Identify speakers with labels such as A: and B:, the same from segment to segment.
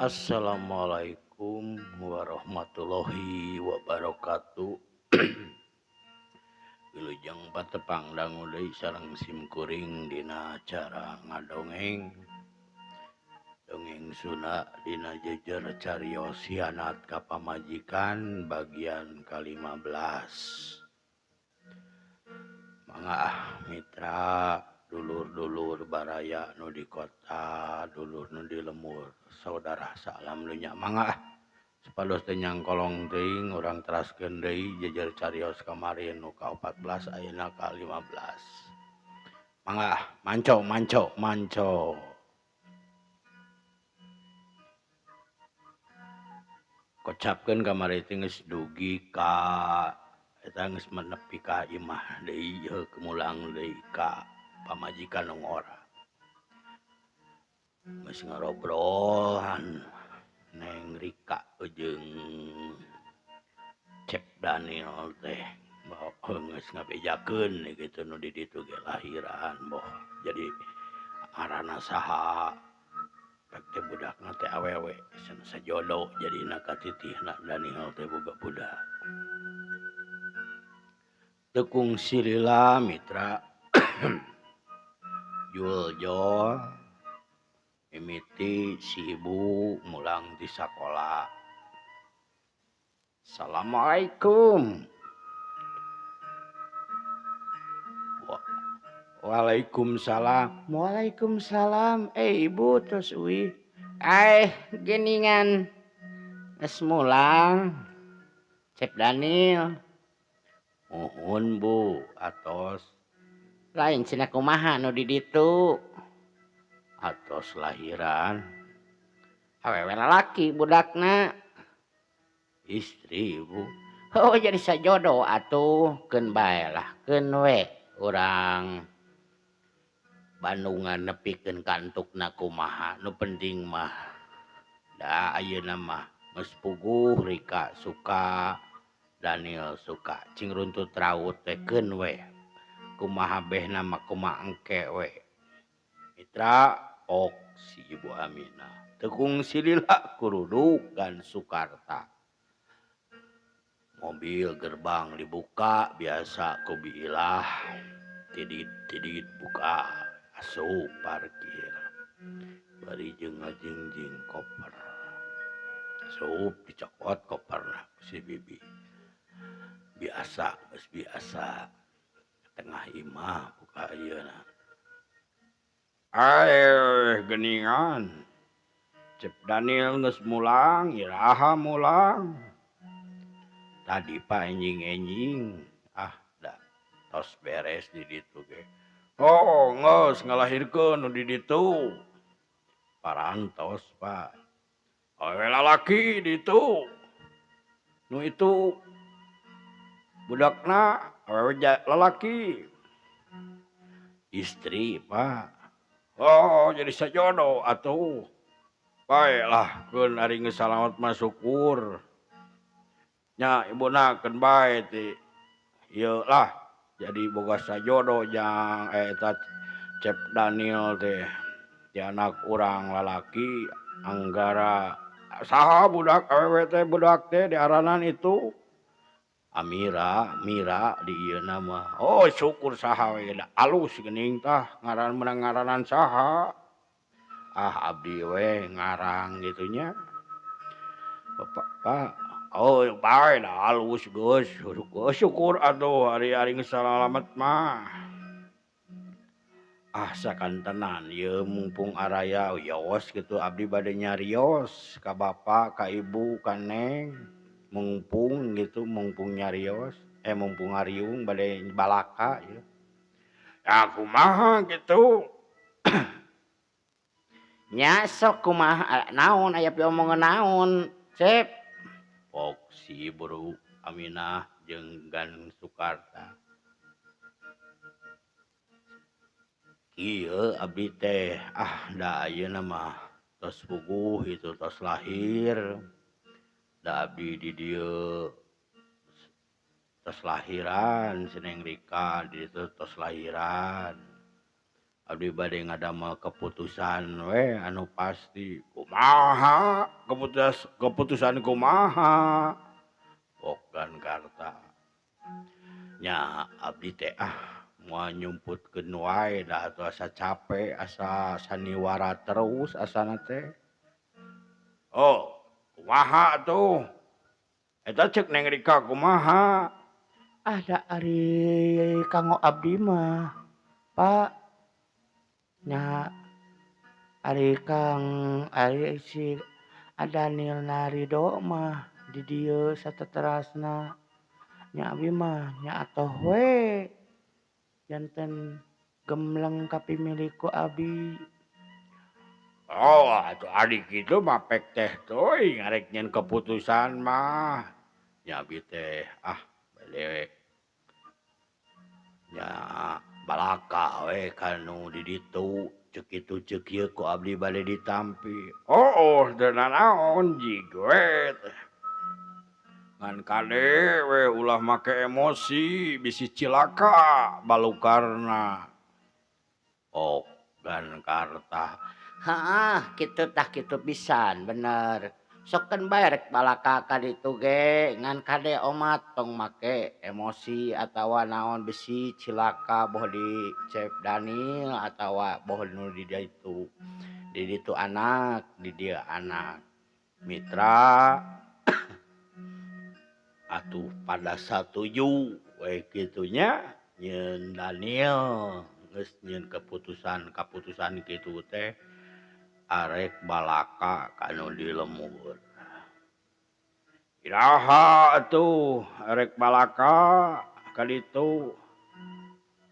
A: Assalamualaikum warahmatullahi wabarakatuh. Wilujeng patepang dangu deui sareng sim kuring dina acara ngadongeng. Dongeng Sunda dina jejer carios hianat ka pamajikan bagian ka-15. Mangga ah mitra dulur-dulur baraya nu di kota, dulur nu di lemur, saudara salam dunya mangga ah. Supados teu nyangkolong teuing urang teraskeun deui jejer carios kamari nu ka-14 ayeuna ka-15. Mangga ah, manco manco manco. Kocapkeun kamari teh geus dugi ka eta geus menepi ka imah deui heuh mulang deui ka pamajikan nu ngora. Geus ngarobrolan Neng Rika jeung Cep Daniel teh geus ngabejakeun kitu nu di ditu ge lahiran boh jadi ngaranna saha pek teh budakna teh awewe cenah sajodo jadina ka titihna Daniel teh boga budak. Teu kungsi lila mitra Juljol mimiti si ibu mulang ti sakola. Assalamualaikum. Waalaikumsalam. Waalaikumsalam. Ibu terus uih. Geningan geus mulang. Cep Daniel. Muhun Bu atos. Lain cenah kumaha nu di ditu. Atos lahiran. Awewe lalaki budakna. Istri Bu. Oh jadi sajodo atuh keun bae lah keun we urang Bandungan nepikeun ka antukna kumaha nu penting mah da ayeuna mah geus puguh Rika suka Daniel suka cing runtut raut teh keun we kumaha behna mah kumaha engke we. Mitra ok si Ibu Aminah teu kungsi lila kurudukan Sukarta. Mobil gerbang dibuka biasa ku biilah tidit-tidit buka asup parkir bari jeung ngajingjing koper. Asup dicokot koperna ku si bibi. Biasa geus biasa tengah imah buka ayeuna. Geningan Cep Daniel geus mulang iraha mulang. Tadi pak enjing-enjing ah da tos beres di ditu ge. Oh geus ngalahirkeun nu di ditu. Parantos Pak. Awewe lalaki ditu. Nu itu budakna awewe lalaki. Istri Pak. Oh jadi sajodo atuh. Bae lah keun ari geus salamet mah syukur. Nya ibuna keun bae ti ieu lah jadi boga sajodo jang eta Cep Daniel teh ti anak urang lalaki Anggara saha budak awewe teh budak teh diaranan itu Amira Mira di ieu mah. Oh syukur saha we da alus geuning tah ngaran meunang ngaranan saha. Ah abdi we ngarang kitu nya. Bapak Pak oh bae da alus geus syukur atuh ari-ari geus salamet mah. Ah sakantenan ieu mumpung araya wios kitu abdi bade nyarios ka bapa ka ibu ka neng mumpung gitu mumpung nyarios mumpung ngariung bade balaka ieu. Ya kumaha kitu. Nya sok kumaha naon aya piomongan naon Cep. Pok si Ibu Aminah jeung Gan Sukarta. Ieu abdi teh ah da ayeuna mah tos puguh itu tos lahir. Da abdi di dieu tos lahiran si Neng Rika di ditu tos lahiran. Abdi bade ngadamel keputusan we anu pasti. Kumaha keputusan kumaha? Ogan Karta. Nya abdi teh ah moal nyumputkeun wae da atuh asa capek, asa saniwara terus asana teh. Oh, kumaha atuh? Eta cek Neng Rika kumaha?
B: Ah da ari kanggo abdi mah, Pak. Nya ari Kang ari si Daniel Narido mah di dieu sateterasna. Nya abdi mah nya atoh we janten gemleng kapimilik ku abi.
A: Oh, atuh ari kitu mah pek teh teuing arek nyeun keputusan mah. Nya abdi teh ah bade nya balaka we kanu di ditu ceuk kitu ceuk ieu ku abdi bade ditampi. Oh, teu nanaon jig we teh. Ngan kade we ulah make emosi bisi cilaka balukarna. Ogan Karta.
B: Haah, kitu tah kitu pisan bener. Sokeun bae rek balaka ka ditu ge ngan kade omat tong make emosi atawa naon bisi cilaka boh di Cep Daniel atawa boh nu di ditu. Di ditu anak, di dieu anak.
A: Mitra atuh pada satuju we kitu nya nyeun Daniel geus nyeun keputusan-kaputusan kitu teh arek balaka kanu di lembur. Iraha atuh arek balaka ka ditu.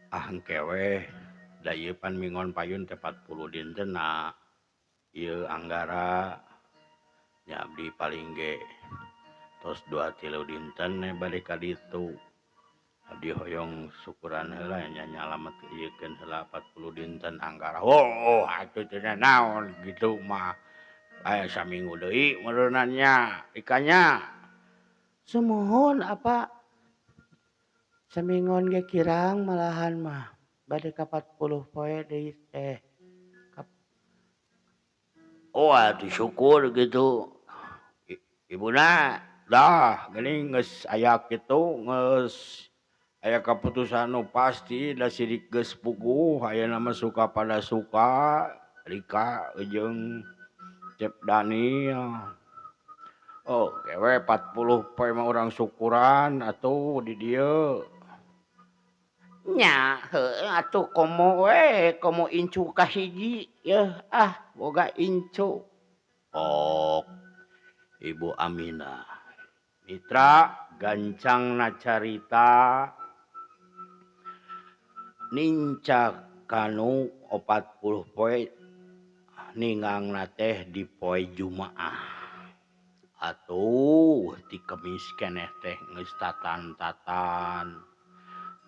A: Ah engke we da ieu pan mingon payun teh 40 dintenna. Ieu anggara nya abdi paling ge tos 2-3 dinten bade ka ditu. Abdi hoyong syukuran heula nya nyalamet ieukeun heula 40 dinten anggara. Oh, atuh teu naon kitu mah. Aya saminggu deui meureunna nya ikanya.
B: Sumuhun apa samingon ge kirang malahan mah bade ka 40 poe deui teh.
A: Oh, atuh syukur gitu. Ibuna dah geuning geus aya kitu geus aya keputusan nu pasti da sidik geus puguh ayeuna mah suka pada suka Rika jeung Cep Daniel. Oh, kewe 40 poe mah urang syukuran atuh di dieu.
B: Nya heueuh atuh komo we komo incu kahiji yeuh ah boga incu.
A: Ok, Ibu Aminah. Mitra gancangna carita nincak kanu 40 poe ningangna teh di poe Jumaah. Atuh ti Kemis keneh teh geus tatan-tatan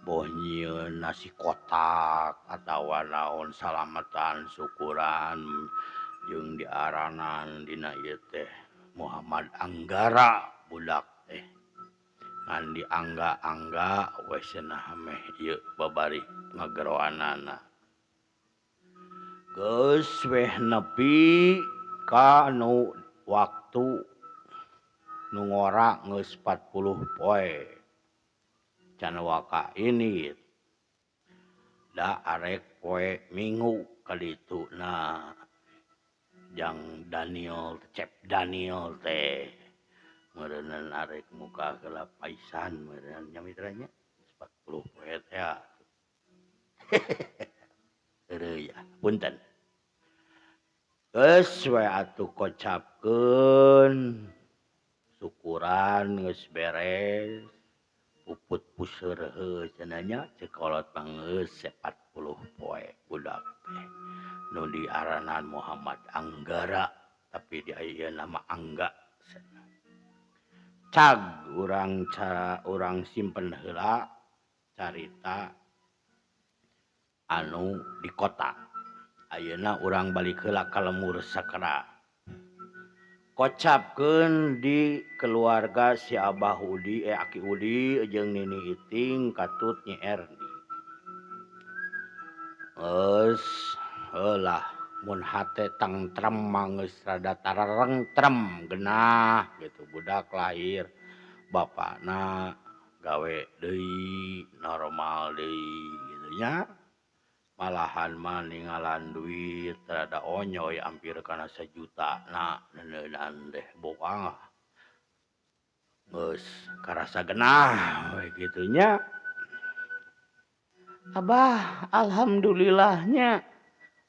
A: boh nyieun nasi kotak atawa naon salamatan syukuran jeung diaranan dina ieu teh Muhammad Anggara budak teh. Ngan diangga-angga we cenah meh ieu babari ngageroanana. Geus weh nepi ka nu waktu nu ngora geus 40 poe. Can waka ini da arek poe Minggu kadituna jang Daniel Cep Daniel teh meureunnan arek muka heula paisan meureunnan nya mitranya 40 poe teh. Heureuy punten. Geus we atuh kocapkeun syukuran geus beres puput puseur heuh cenah nya ceuk kolot mah geus 40 poe budak teh nu diaranan Muhammad Anggara tapi di ayeuna mah Angga. Cag urang cara urang simpen heula carita anu di kota. Ayeuna urang balik heula ka lembur sakera. Kocapkeun di keluarga si Abah Udi, Aki Udi jeung Nini Iting katut Nyi Erni.
B: Geus heulah mun hate tengtrem mah geus rada tararengtrem genah gitu budak lahir bapana gawe deui normal deui kitu nya. Malahan mah ningalan duit rada onyoy hampir kana 1 juta na neuneunan teh boga geus karasa genah we kitu nya. Abah alhamdulillah nya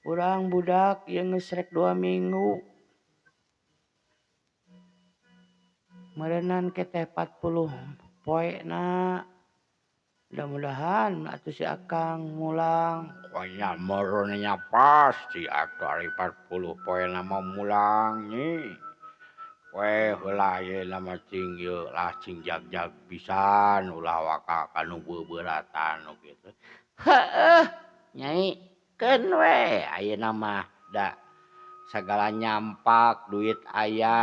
B: urang budak ieu geus rek 2 minggu. Meureunan ke teh 40 poena. Mudah-mudahan atuh si Akang mulang. Pokoknya meureunnya pasti atuh ari 40 poena mah mulang nyi. We heula ayeuna mah cing ieu lah cing jag-jag pisan ulah waka ka nu beubeuratan nu kitu. Heueuh nyai keun we ayeuna mah da sagala nyampak duit aya.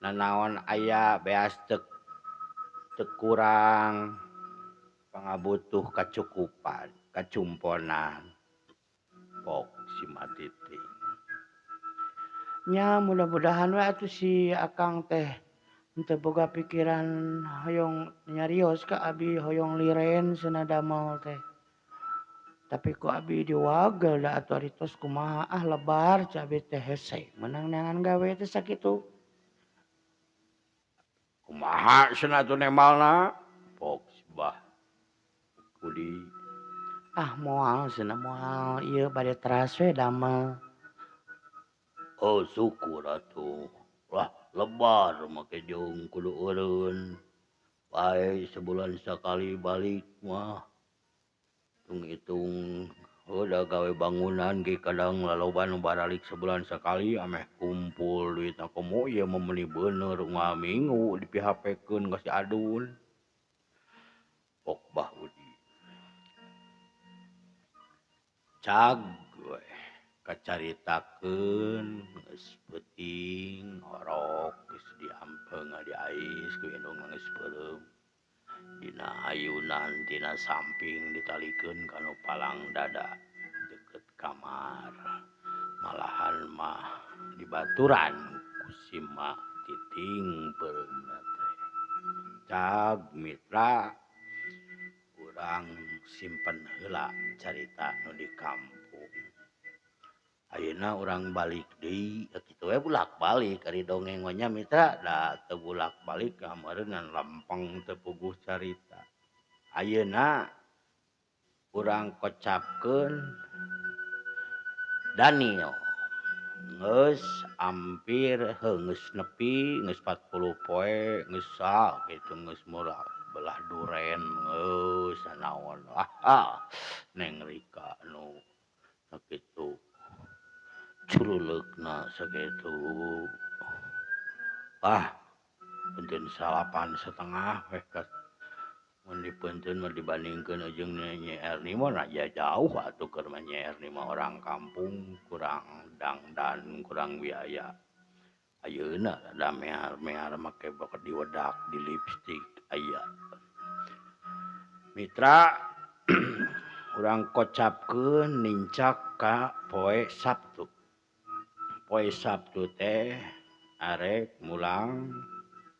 B: Nanaon aya beas teu kurang pangabutuh kacukupan kacumponan pok si Matiting. Nya mudah-mudahan we atuh si Akang teh henteu boga pikiran hoyong nyarios ka abi hoyong liren cenah damel teh. Tapi ku abi diwagel da atuh ari tos kumaha ah lebar ca abi teh hese meunang neangan gawe teh sakitu. Kumaha cenah atuh nemalna? Pok si Bah Udi. Ah moal cenah moal ieu bade teras we damel. Oh syukur atuh. Lah lebar make jeung kudu eureun. Bae sebulan sakali balik mah. Hitung-hitung udah gawe bangunan ge kadang laloba nu baralik sebulan sakali ameh kumpul duitna komo ieu mah meuni bener unggal minggu dipihapekeun ka si Adun. Pok Bah Udi. Cag we kacaritakeun geus peuting orok geus diampeung diais ku indung geus peureum. Dina ayunan tina samping ditalikeun kana palang dada deukeut kamar. Malahan mah dibaturan ku si Matiting peureumna teh. Cag mitra urang simpen heula carita nu di kampung. Ayeuna urang balik deui kitu we bulak-balik ari dongeng mah nya mitra da teu bulak-balik meureunnan lempeng teu puguh carita. Ayeuna urang kocapkeun Daniel geus hampir heuh geus nepi geus 40 poe geus kitu geus murah belah duren geus sanaon ah Neng Rika nu sakitu curuleukna sakitu ah punten 9,5 we mun dipunten mah dibandingkeun jeung Nyi Erni mah ya jauh atuh keur mah Nyi Erni mah orang kampung kurang dangdan kurang biaya. Ayeuna da mear-mear make bokat diwedak di lipstik aya. Mitra urang kocapkeun nincak ka poe Sabtu. Poe Sabtu teh arek mulang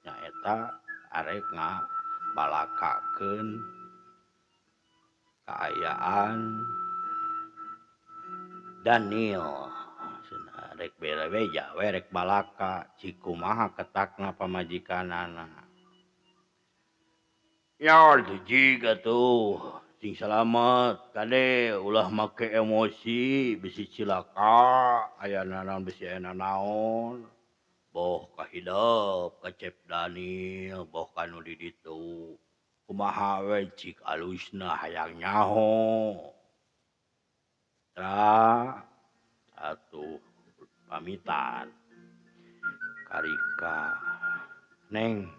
B: nyaeta arek ngabalakakeun kaayaan Daniel. Cenah rek berebeja we rek balaka cik kumaha ketakna pamajikanana. Ya jig atuh sing salamet kade ulah make emosi bisi cilaka aya nanaon bisi aya nanaon boh kahidep ka Cep Daniel boh ka nu di ditu kumaha we cik alusna hayang nyaho. Tah atuh pamitan ka Rika Neng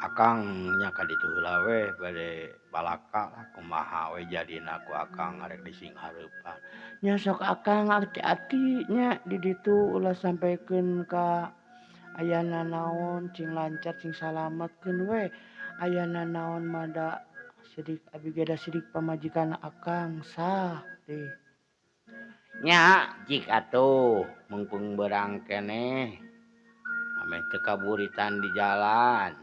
B: Akang nya ka ditu heula we bade balaka lah kumaha we jadina ku Akang arek disinghareupan. Nya sok Akang ati-ati nya di ditu ulah sampekeun ka aya nanaon cing lancar cing salametkeun we aya nanaon mah da Sidik abi ge da sidik pamajikan akang sah teh. Nya jik atuh mungpung beurang keneh. Ameh teu kaburitan di jalan.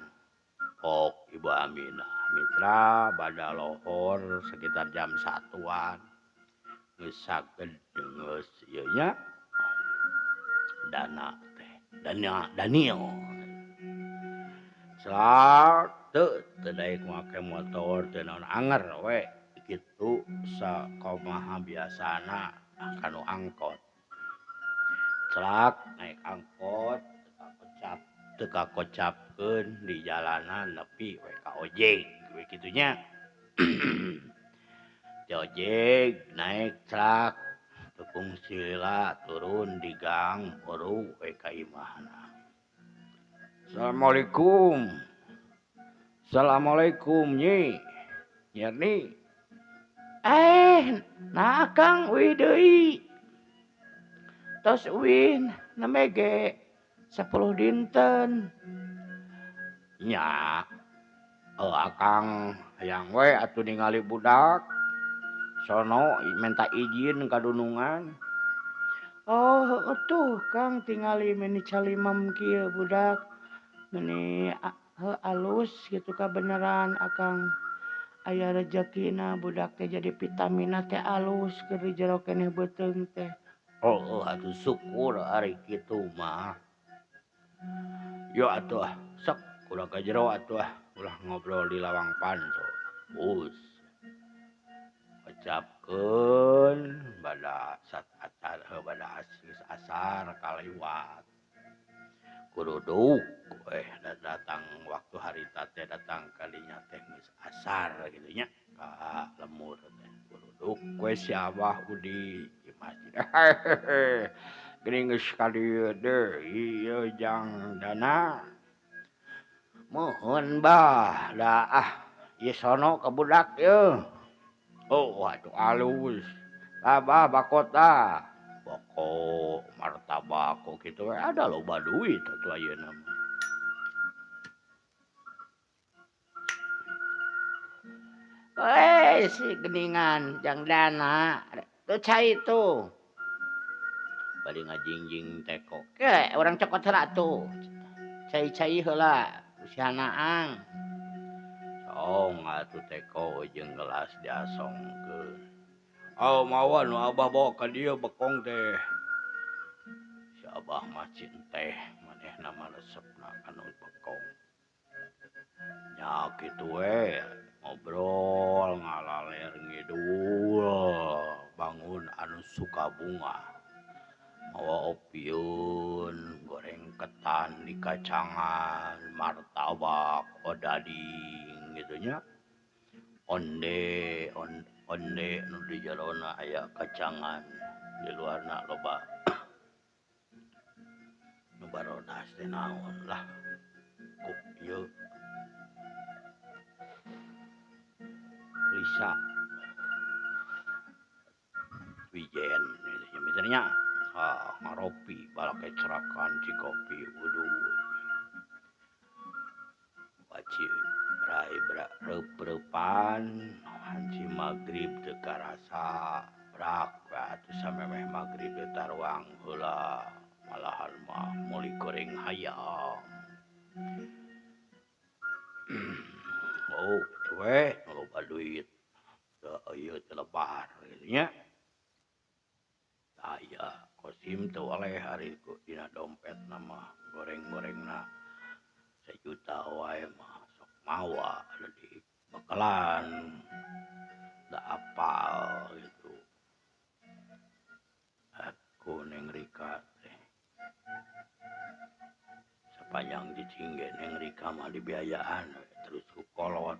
B: Ok Ibu Aminah mitra bada lohor sekitar jam 1-an. Geus saged geus ieu nya. Dana teh Dana Daniel. Sak teu daek make motor teu naon anger we kitu sakomaha biasana kanu angkot. Celak naik angkot teu kakocapkeun di jalanan nepi we ka ojek we kitu nya. Di ojek naik celak tepung sila turun di gang buru we ka imahna. Assalamualaikum. Assalamualaikum Nyi. Nyerni. Nah Kang uih deui. Tos uih nembe ge 10 dinten. Nya. Akang hayang we atuh ningali budak. Sono minta izin ka dunungan. Oh, heueuh tuh Kang tingali meni calimem kieu budak. Meni alus gitu kabeneran akang. Aya rejekina budak teh jadi vitamina teh alus keur di jero keneh beuteung teh. Oh, atuh syukur ari kitu mah. Yo atuh sok ulah ka jero atuh ulah ngobrol di lawang panto. Us. Ucapkeun bada sat acar bada geus asar kaliwat. Kuruduk datang waktu harita teh datang kalinya teh geus asar kitu nya ka lemur teh. Kuruduk we si Abah Udi di masjid. Geuning geus ka dieu deui ieu jang dana. Mohon bah da ah ieu sono ka budak ieu. Oh atuh alus. Abah bakota. Bako martabak kok kitu we ada loba duit atuh ayeuna mah. Si geningan jang dana tuh cai tuh. Bari ngajingjing teko. Ke urang cokot heula tuh. Cai-cai heula usianaang. Song atuh teko jeung gelas diasongkeun. Oh mawa nu abah bawa ka dieu bekong teh. Si abah mah teh manehna mah resepna kanu bekong. Nya kitu we ngobrol ngalaler ngidul bangun anu suka bunga. Mawa opieun, goreng ketan di kacangan, martabak, odading gitu nya. Onde onde nu di jerona aya kacangan di luarna loba nu barodas teh naon lah ku ieu Lisa wijen gitu nya ngaropi balake cerakan cikopi udud waci rai reup-reupan hanci magrib teu karasa brak atuh samemeh magrib teh taruang heula malahan mah meuli goreng hayam. Oh kitu we loba duit teu ieu teu lebar kitu nya. Aya Kosim teu waleh ari dina dompetna mah goreng-gorengna 1 juta wae mah sok mawa ada di bekalan da apal gitu. Aku Neng Rika teh sepanjang cicing ge Neng Rika mah dibiayaan terus ku kolot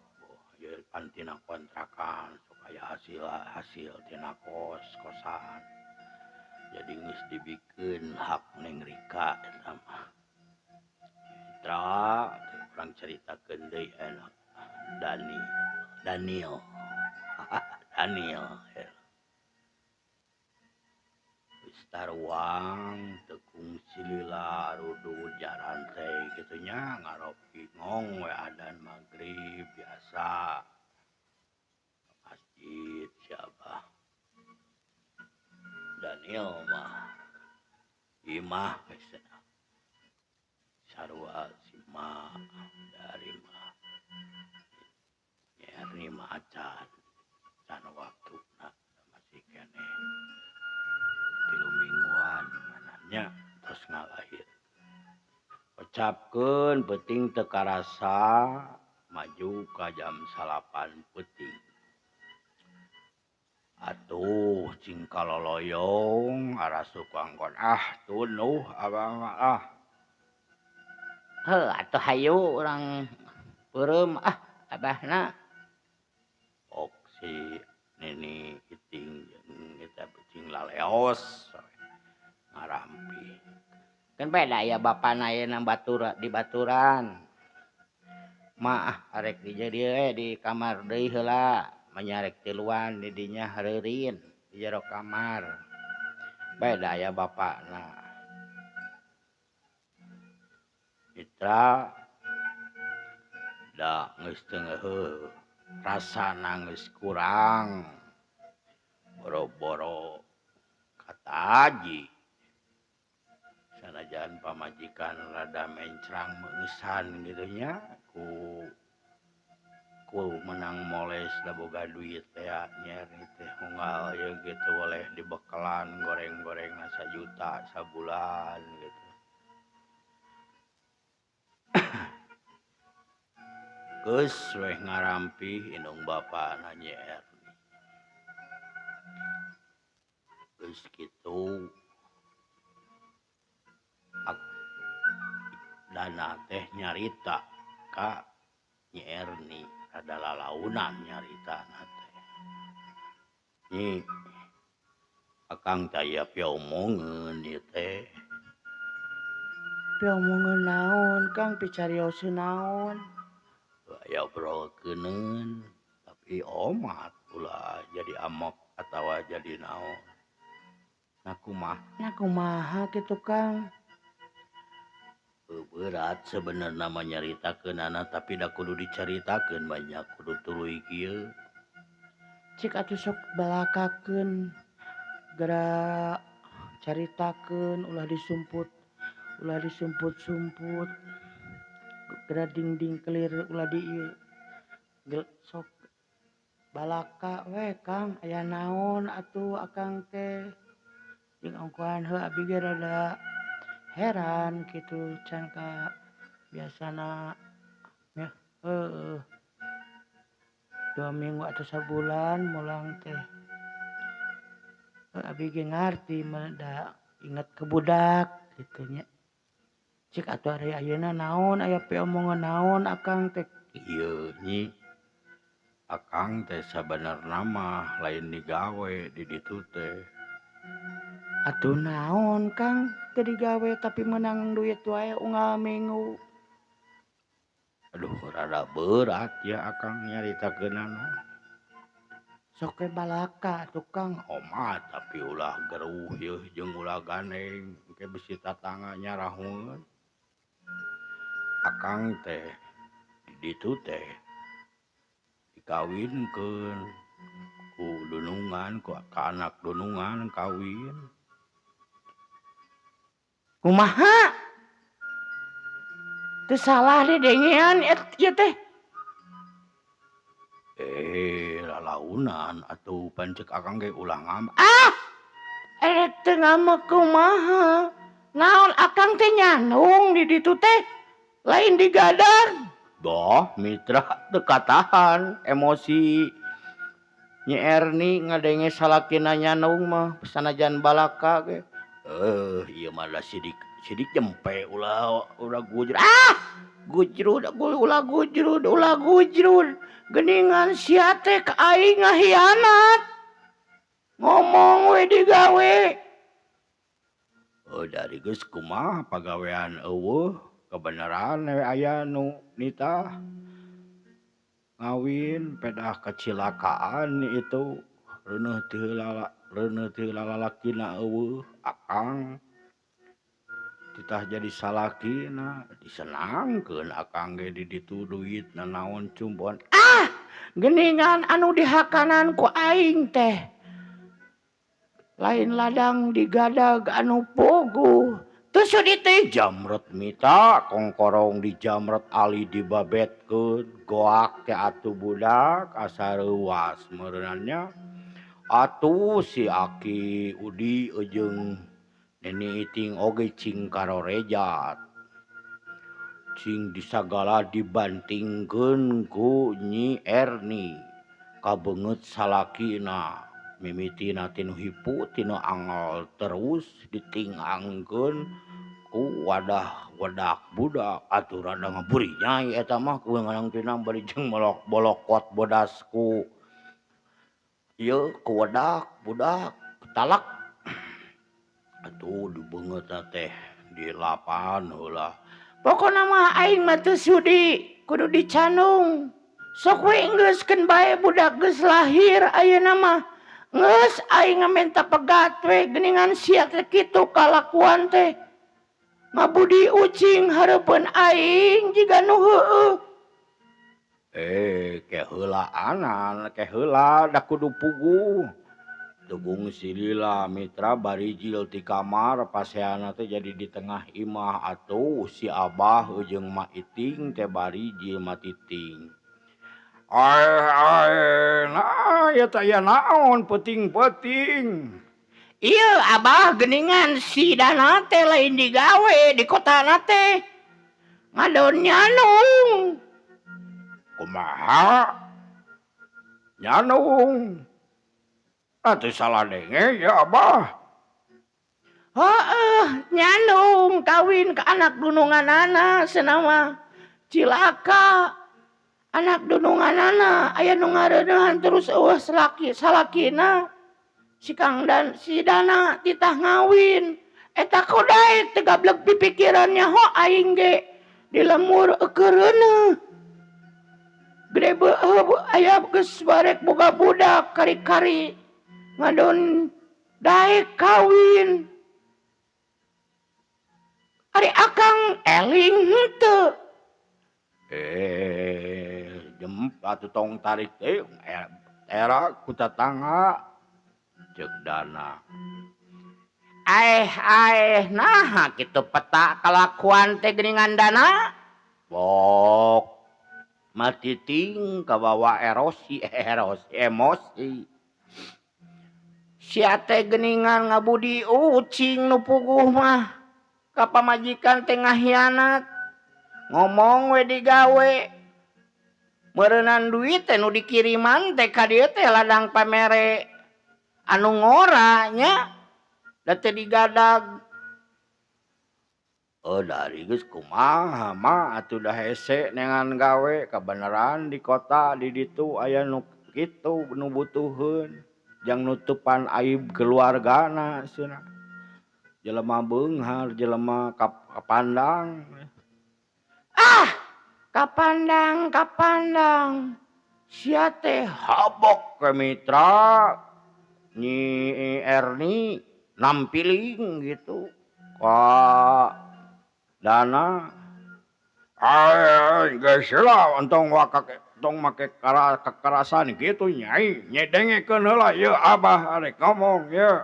B: ieu pan tina kontrakan sok aya hasil tina kos-kosan. Jadi geus dibikeun hak Neng Rika eta mah. Mitra urang caritakeun deui enak Dani Daniel. Daniel ya. Geus taruang teu kungsi lila rudud jaran teh kitu nya ngaropi ngong we adan magrib biasa.
A: Sakit siapa Daniel mah imah sarua si ma dari mah nyeri mah acan can waktuna masih keneh 3 mingguan mananya terus ngalahir pecapkeun peuting teu karasa maju ka jam 9 peuting. Atuh cing kaloloyong arasup angkot ah tunuh abang ah.
B: Heuh atuh hayu urang peureum ah abahna.
A: Ok si nini iting jeung eta cing laleos ngarampi.
B: Kan bae da aya bapana ayeuna batur di baturan. Mah arek di dieu we di kamar deui heula. Manyarek tiluan di dinya hareureun di jero kamar. Bae da aya bapana.
A: Mitra da geus teu ngeuheuh, rasana geus kurang. Boro-boro kataji. Sanajan pamajikan rada mencrang meungsan kitu nya ku menang moles da boga duit teh nyer teh unggal ieu gitu boleh dibekalan goreng-gorengna 1 juta sabulan gitu. Geus weh ngarampih indung bapana Nyi Erni. Geus kitu dana teh nyarita ka Nyi Erni rada lalaunan nyaritana teh. Nyi akang teh aya piomongeun ieu teh.
B: Piomongeun naon Kang, picarioseun naon?
A: Aya obrolkeuneun tapi omat ulah jadi amok atawa jadi naon. Nah kumaha?
B: Nah kumaha kitu Kang?
A: Berat sebenarnya mah nyaritakeunana tapi da kudu dicaritakeun banyak kudu tuluy kieu.
B: Cik atuh sok balakakeun geura caritakeun ulah disumput, ulah disumput-sumput. Geura dingding kelir ulah di ieu. Sok balaka we Kang, aya naon atuh akang teh. Jeung ongkohan heuh abi ge rada heran kitu can ka biasana nya heueuh 2 minggu atau sabulan mulang teh. Abi ge ngarti mah da inget ke budak kitu nya. Cik atuh ari ayeuna naon aya piomongan naon akang teh?
A: Ieu Nyi akang teh sabenerna mah lain digawe di ditu teh.
B: Atuh naon Kang teu digawe tapi meunang duit wae unggal minggu.
A: Aduh rada berat ya akang nyaritakeunana.
B: Sok we balaka atuh Kang.
A: Omat tapi ulah geruh yeuh jeung ulah gandeng engke bisi tatangga nyarahoeun. Akang teh di ditu teh dikawinkeun ku dunungan ku ka anak dunungan kawin.
B: Kumaha? Teu salah didengean ieu teh.
A: Lalaunan atuh pancek akang ge ulah ngambek.
B: Ah! Erek teu ngambek kumaha? Naon akang teh nyandung di ditu teh? Lain digadang.
A: Boh, mitra teu katahan emosi. Nyi Erni ngadenge salakina nyandung mah sanajan balaka ge. Ieu mah da sidik sidik jempe ulah ulah gujrud.
B: Ah! Gujrud, ulah gujrud, ulah gujrud. Geningan sia teh ka aing ngahianat. Ngomong we digawe.
A: Oh, dari geus kumaha pagawean eueuh kebenaran we aya nu nitah. Ngawin pedah kecilakaan itu reuneuh teu heula reuneuh teu heula lalakina eueuh akang titah jadi salakina disenangkeun akang ge di ditu duit nanaon cumbon.
B: Ah! Geningan anu dihakanan ku aing teh lain ladang digadag anu puguh. Teu sudi teh jamret mita kongkorong dijamret ali dibabetkeun goak teh atuh budak asa reuas meureunana nya. Atuh si Aki Udi jeung Nini Iting oge cing karorejat. Cing disagala dibantingkeun ku Nyi Erni kabeungeut salakina mimitina tinu hipu tinu angol terus ditingangkeun ku wadah wedak budak atuh rada ngaburinyai eta mah ku ngarang tina bari jeung bolokot bodas ku ieu ku wedak budak talak atuh dibeungeutna teh dilapan heula. Pokona mah aing mah teu sudi kudu dicandung. Sok we geuskeun bae budak geus lahir ayeuna mah. Geus aing menta pegat we geuningan sia teh kitu kalakuan teh. Ngabudi ucing hareupeun aing jiga nu heueuh. Keheulaanan, keheula da kudu puguh. Tugung silila mitra barijil ti kamar paseana teh jadi di tengah imah atuh si Abah jeung Ma Iting teh barijil matiting. Aeh aeh nah ieu teh aya naon peuting-peuting. Ieu Abah geuningan si Dana teh lain digawe di kotana teh. Ngadon nyanung. Kumaha? Nyanung. Atuh salah denge ya Abah. Heeh, nyanung kawin ke anak dununganana cenah mah. Cilaka. Anak dununganana aya nu ngareuneuhan terus eueuh salaki salakina. Si Kang dan si Dana titah ngawin. Eta kodae teu gablek pipikiran nyaho aing ge di lemur eukeureuneun. Gede beueuh aya geus barek boga budak kari-kari. Ngadon daek kawin. Ari akang eling henteu. Jem atuh tong tarik teh era ku tatangga ceuk Dana. Aeh aeh naha kitu peta kalakuan teh geuningan Dana. Bok matiting kabawa erosi erosi emosi. Sia teh geuningan ngabudi ucing nu puguh mah ka pamajikan teh ngahianat. Ngomong we digawe. Meureunan duit teh nu dikiriman teh ka dieu teh ladang pamere anu ngora nya da teu digadag. Oh dari geus kumaha mah atuh da hese neangan gawe kabeneran di kota di ditu aya nu kitu nu butuheun. Jang nutupan aib keluargana cenah. Jelema beunghar, jelema kapandang. Ah, kapandang, kapandang. Sia teh habok ke mitra Nyi Erni nampiling gitu. Ka Dana. Ae geus lah entong wakak tong make kekerasan gitu nyai. Nyai dengekeun heula ieu Abah arek ngomong ieu.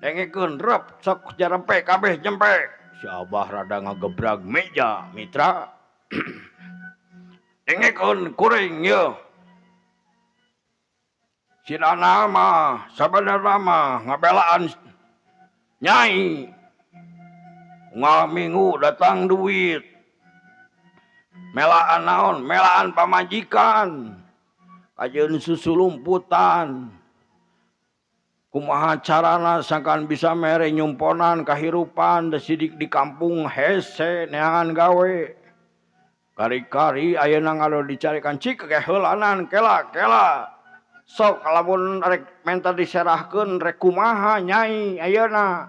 B: Dengekeun rep sok jarempe kabeh jempe. Si Abah rada ngagebrag meja mitra. Dengekeun kuring ieu. Si Dana mah sabenerna mah ngabelaan nyai. Unggal minggu datang duit. Melaan naon? Melaan pamajikan. Kajeun susu lumputan. Kumaha carana sangkan bisa mere nyumponan kahirupan da sidik di kampung hese neangan gawe. Kari-kari ayeuna ngalo dicarikan cik keheulanan kela kela. Sok lamun rek menta diserahkeun rek kumaha nyai ayeuna.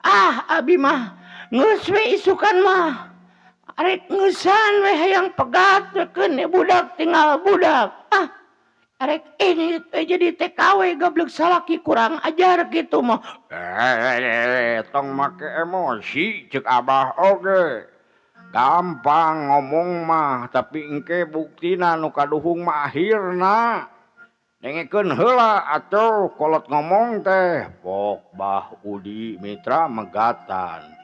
B: Ah abi mah geus we isukan mah. Arek ngeusan we hayang pegat keun budak tinggal budak. Ah arek ini teh jadi TKW gablek salaki kurang ajar gitu mah. Tong make emosi ceuk Abah oge.
A: Gampang ngomong mah tapi engke buktina nu kaduhung mah akhirna. Dengekeun heula atuh kolot ngomong teh. Pok Bah Udi mitra megatan.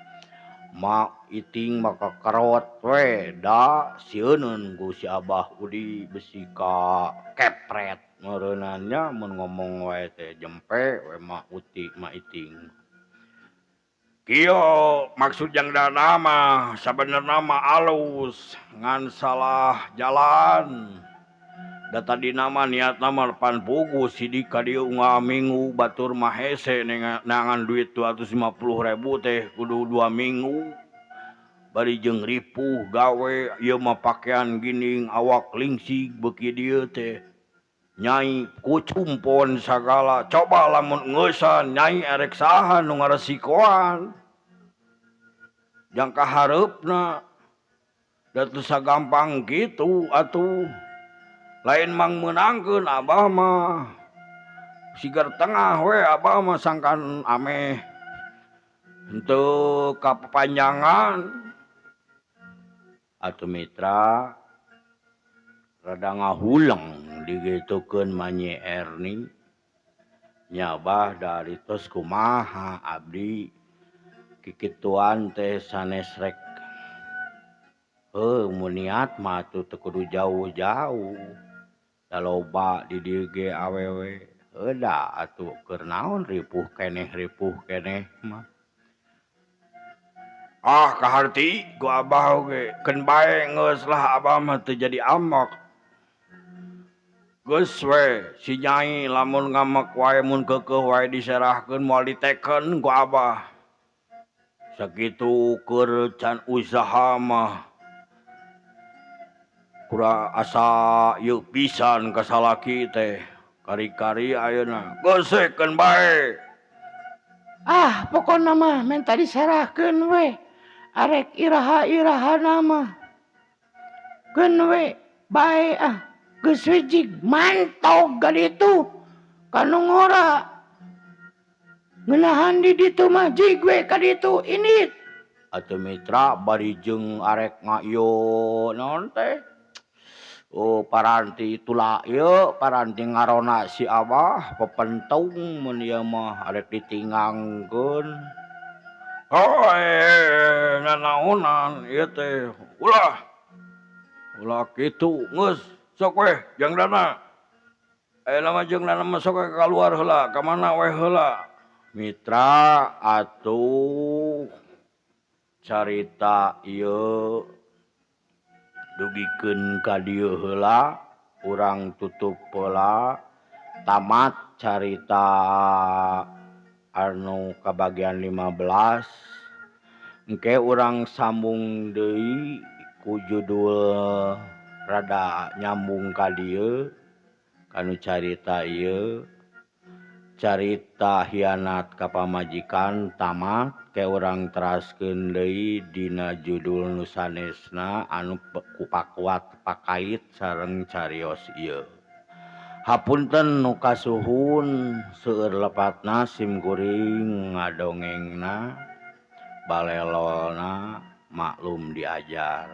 A: Ma Iting maka kerot we da sieuneun ku si Abah Udi besi ka kepret meureunana nya mun ngomong wae teh jempe we Ma Uti Ma Iting. Kieu maksud Jang Dana mah sabenerna mah alus ngan salah jalan. Da tadina mah niatna mah pan puguh sidik ka dieu unggal minggu batur mah hese neangan duit 250.000 teh kudu 2 minggu. Bari jeung ripuh gawe ieu mah pakean ginding awak lingsig beuki dieu teh. Nyai kucumpon sagala coba lamun ngeusan nyai erek saha nu ngaresikoan. Jangka hareupna da teu sagampang kitu atuh. Lain mang meunangkeun abah mah. Sigar tengah we abah mah sangkan ameh henteu kapapanjangan. Atuh mitra rada ngahuleng digitukeun ma Nyi Erni. Nya Bah da tos kumaha abdi kikituan teh sanes rek heuh mun niat mah atuh teu kudu jauh-jauh. Da loba di dieu ge awewe heuh da atuh keur naon ripuh keneh mah. Ah kaharti ku abah oge keun bae geus lah abah mah teu jadi ambek. Geus we si Nyai lamun ngamek wae mun keukeuh wae diserahkeun moal diteken ku abah. Sakitu keur can usaha mah kurang asa ieu pisan ka salaki teh kari-kari ayeuna geus we keun bae.
B: Ah pokona mah menta diserahkeun we. Arek iraha-irahana mah keun we bae ah geus we jig mantog ka ditu ka nu ngora ngeunahan di ditu mah jig we ka ditu indit.
A: Atuh mitra bari jeung arek ngaieu naon teh oh paranti tula ieu paranti ngarona si abah pepentung mun ieu mah arek ditinggangkeun. Oh, nanaonan ieu teh ulah ulah kitu geus sok weh Jang Dana. Ayeuna mah Jang Dana mah sok we kaluar heula ka mana we heula. Mitra atuh carita ieu dugikeun ka dieu heula urang tutup heula tamat carita anu kabagian 15 engke urang sambung deui ku judul rada nyambung ka dieu kanu carita ieu carita hianat ka pamajikan tamat ke urang teraskeun deui dina judul nu sanesna anu kupakuat pakait sareng carios ieu. Hapunten nu kasuhun seueur lepatna sim kuring ngadongengna balelolna maklum diajar.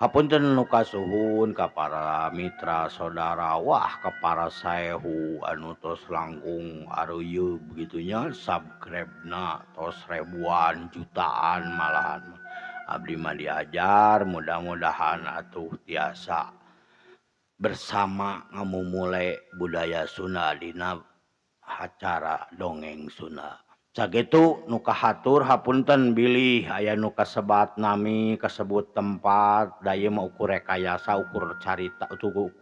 A: Hapunten nu kasuhun ka para mitra saudara wah ka para saehu anu tos langkung areuyeup kitu nya subscribe-na tos ribuan jutaan malahan. Abdi mah diajar mudah-mudahan atuh tiasa bersama ngamumule budaya Sunda dina acara dongeng Sunda. Sakitu nu kahatur hapunten bilih aya nu kasebat nami kasebut tempat da ieu mah ukur rekayasa ukur carita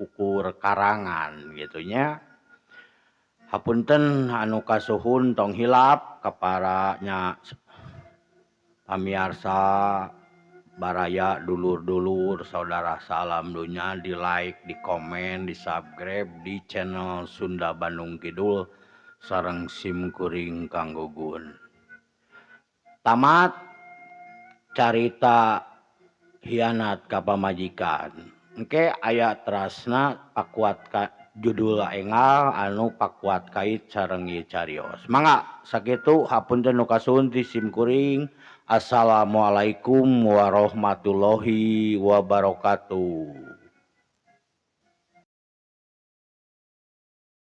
A: ukur karangan gitu nya. Hapunten anu kasuhun tong hilap ka para nya pamiarsa baraya dulur-dulur saudara salam dunya di like, di komen, di subscribe di channel Sunda Bandung Kidul sareng sim kuring Kang Gugun. Tamat carita hianat ka pamajikan. Engke aya terasna pakuat ka judul engal anu pakuat kait sareng ieu carios. Mangga sakitu hapunten nu kasuhun ti sim kuring.
B: Assalamualaikum warahmatullahi wabarakatuh.